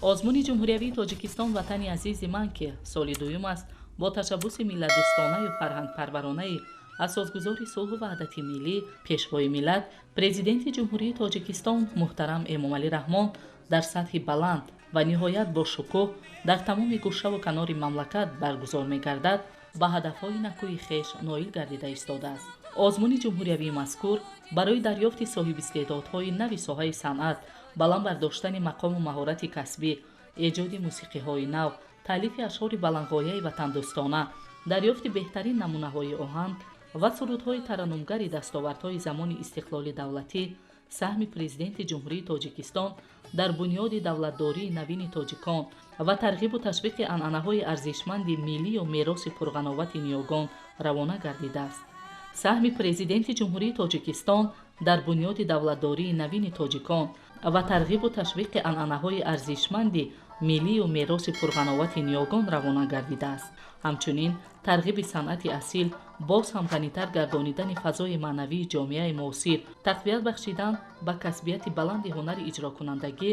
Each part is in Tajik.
Озмуни ҷумҳуриявии Тоҷикистон «Ватани азизи ман», ки соли дуюм аст бо ташаббуси миллатдӯстонаю фарҳангпарваронаи асосгузори сулҳу ваҳдати миллӣ, Пешвои миллат, Президенти Ҷумҳурии Тоҷикистон муҳтарам Эмомалӣ Раҳмон дар сатҳи баланд ва ниҳоят бошукӯҳ дар тамоми гӯшаву канори мамлакат баргузор мегардад, ба ҳадафҳои накӯи хеш ноил гардида истодааст. Озмуни ҷумҳуриявии мазкур барои дарёфти соҳибистеъдодҳои нави соҳаи санъат, баланд бардоштани мақому маҳорати касбӣ, эҷоди мусиқиҳои нав, таълифи ашъори баландғояи ватандӯстона, дарёфти беҳтарин намунаҳои оҳанг ва сурудҳои тараннумгари дастовардҳои замони истиқлоли давлатӣ, саҳми Президенти Ҷумҳурии Тоҷикистон дар бунёди давлатдории навини тоҷикон ва тарғибу ташвиқи анъанаҳои арзишманди миллию мероси пурғановати ниёгон равона гардидааст. Саҳми Президенти Ҷумҳурии Тоҷикистон дар бунёди давлатдории навини тоҷикон ва тарғибу ташвиқи анъанаҳои арзишманди миллию мероси пурғановати ниёгон равона гардидааст. Ҳамчунин тарғиби санъати асил, боз ҳам ғанитар гардонидани фазои маънавии ҷомеаи муосир, тақвият бахшидан ба касбияти баланди ҳунари иҷрокунандагӣ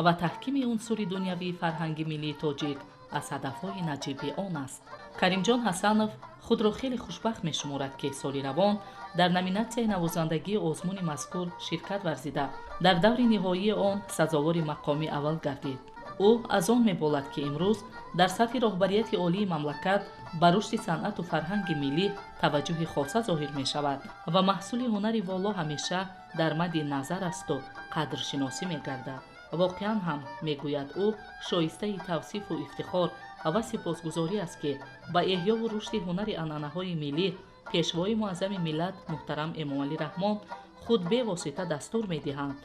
ва таҳкими унсури дунявии фарҳанги миллии тоҷик аз ҳадафҳои наҷиби он аст. Каримҷон Ҳасанов худро хеле хушбахт мешуморад, ки соли равон дар номинатсияи навозандагии озмуни мазкур ширкат варзида, дар даври ниҳоии он сазовори мақоми аввал гардид. Ӯ аз он меболад, ки имрӯз дар сатҳи роҳбарияти олии мамлакат ба рушди санъату фарҳанги миллӣ таваҷҷӯҳи хоса зоҳир мешавад ва маҳсули ҳунари воло ҳамеша дар мадди назар асту қадршиносӣ мегардад. Воқеан ҳам, мегӯяд ӯ, шоистаи тавсифу ифтихор ва сипосгузорӣ аст, ки ба эҳёву рушди ҳунари анъанаҳои миллӣ Пешвои муаззами миллат муҳтарам Эмомалӣ Раҳмон худ бевосита дастур медиҳанд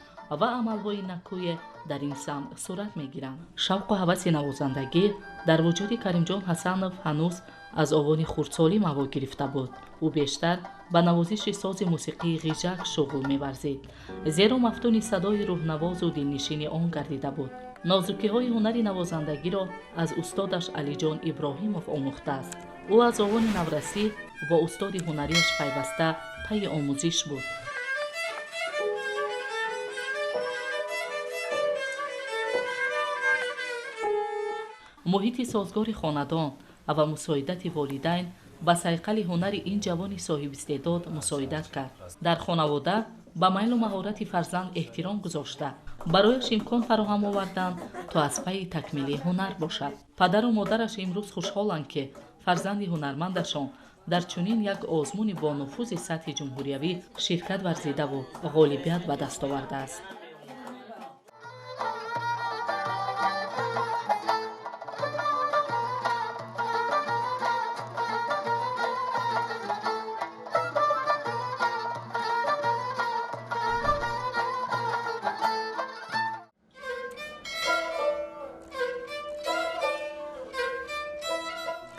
ва амалҳои накӯе дар ин самт сурат мегиранд. Шавқу ҳаваси навозандагӣ дар вуҷуди Каримҷон Ҳасанов ҳанӯз аз овони хурдсолӣ маво гирифта буд. Ӯ бештар ба навозиши сози мусиқии ғиҷак шуғл меварзид, зеро мафтуни садои рӯҳнавозу дилнишини он гардида буд. Нозукиҳои ҳунари навозандагиро аз устодаш Алиҷон Иброҳимов омӯхтааст. Ӯ аз овони наврасӣ бо устоди ҳунарияш пайваста пайи омӯзиш буд. Муҳити созгори хонадон ва мусоидати волидайн ба сайқали ҳунари ин ҷавони соҳибистеъдод мусоидат кард. Дар хонавода ба майлу маҳорати фарзанд эҳтиром гузошта, барояш имкон фароҳам оварданд, то аз пайи такмили ҳунар бошад. Падару модараш имрӯз хушҳоланд, ки фарзанди ҳунармандашон дар чунин як озмуни бонуфузи сатҳи ҷумҳуриявӣ ширкат варзидаву ғолибият ба даст овардааст.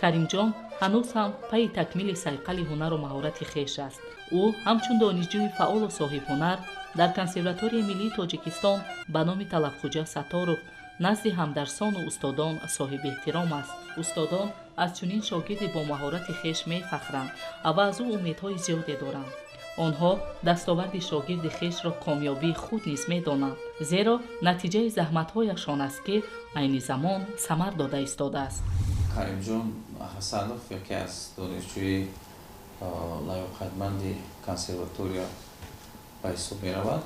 Каримҷон ҳанӯз ҳам пайи такмили сайқали ҳунару маҳорати хеш аст. Ӯ ҳамчун донишҷӯи фаъолу соҳибҳунар дар Консерваторияи миллии Тоҷикистон ба номи Талабхуҷа Сатторов назди ҳамдарсону устодон соҳиби эҳтиром аст. Устодон аз чунин шогирди бо маҳорати хеш мефахранд ва аз ӯ умедҳои зиёде доранд. Онҳо дастоварди шогирди хешро комёбии худ низ медонанд, зеро натиҷаи заҳматҳояшон аст, ки айни замон самар дода истодааст. Каримҷон Ҳасанов яке аз донишҷӯи лаёқатманди консерватория ба ҳисоб меравад.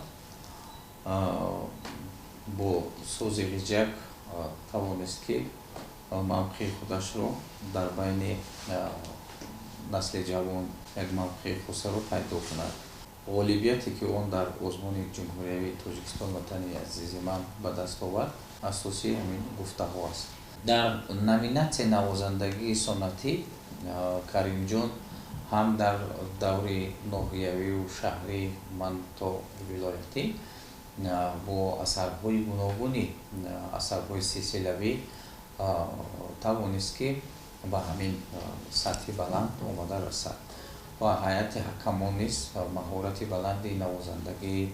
Бо сози ғиҷак тавонист, ки мавқеи худашро дар байни насли ҷавон як мавқеи хосаро пайдо кунад. Ғолибияте, ки он дар озмуни ҷумҳуриявии Тоҷикистон «Ватани азизи ман» ба даст овард, асосии ҳамин гуфтаҳо аст. Дар номинатсияи навозандагии соннатӣ Каримҷон ҳам дар даври ноҳиявию шаҳрӣ ман то вилоятӣ бо асарҳои гуногуни, асарҳои силсилавӣ тавонист, ки ба ҳамин сатҳи баланд омада расад ва ҳайати ҳакамон низ маҳорати баланди навозандагии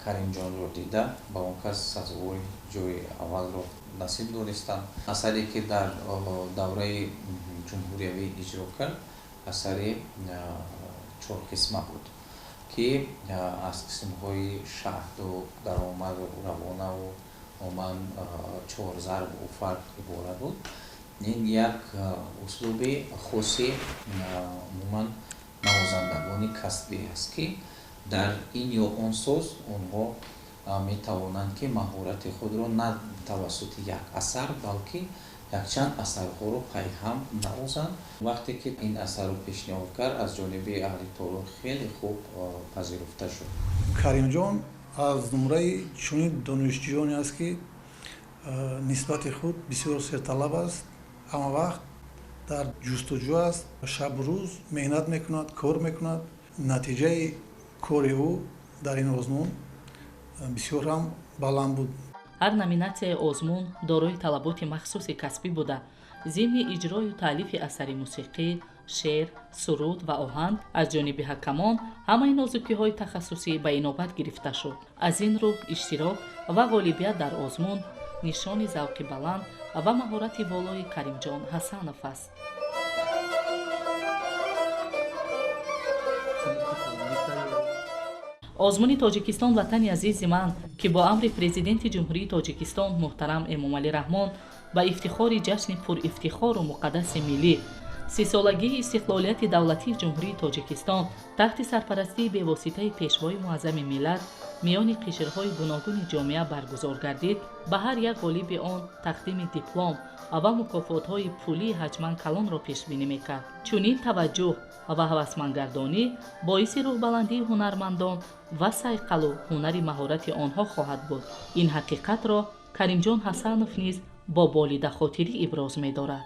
Каримҷонро дида, ба он кас сазовори ҷои аввалро насиб донистанд. Асаре, ки дар давраи ҷумҳуриявӣ иҷро кард, асари чорқисма буд, ки аз қисмҳои шаҳду даромаду равонаву Умуман чор зарб фарқ иборат буд. Ин як услуби хоси умуман навозандагони касбӣ аст, ки дар ин ё он соз онҳо метавонанд, ки маҳорати худро на тавассути як асар, балки якчанд асарҳоро пайҳам навозанд. Вақте ки ин асарро пешниҳод кард, аз ҷониби аҳли толор хеле хуб пазируфта шуд. Каримҷон аз зумраи чунин донишҷӯёне аст, ки нисбати худ бисёр серталаб аст, ҳама вақт дар ҷустуҷӯ аст, шабу рӯз меҳнат мекунад, кор мекунад. Натиҷаи кори ӯ дар ин озмун бисёр ҳам баланд буд. Ҳар номинатсияи озмун дорои талаботи махсуси касбӣ буда, зимни иҷрою таълифи асари мусиқӣ, шеър, суруд ва оҳанг аз ҷониби ҳакамон ҳамаи нозукиҳои тахассусӣ ба инобат гирифта шуд. Аз ин рӯ иштирок ва ғолибият дар озмун нишони завқи баланд ва маҳорати волои Каримҷон Ҳасанов аст. Озмуни «Тоҷикистон ватани азизи ман», ки бо амри Президенти Ҷумҳурии Тоҷикистон муҳтарам Эмомалӣ Раҳмон ба ифтихори ҷашни пурифтихору муқаддаси миллӣ, 30-солагии истиқлолияти давлатии Ҷумҳурии Тоҷикистон, таҳти сарпарастии бевоситаи Пешвои муаззами миллат миёни қишрҳои гуногуни ҷомеа баргузор гардид, ба ҳар як ғолиби он тақдими диплом ва мукофотҳои пулии ҳаҷман калонро пешбинӣ мекард. Чунин таваҷҷӯҳ ва ҳавасмандгардонӣ боиси рӯҳбаландии ҳунармандон ва сайқалу ҳунари маҳорати онҳо хоҳад буд. Ин ҳақиқатро Каримҷон Ҳасанов низ бо болидахотирӣ иброз медорад.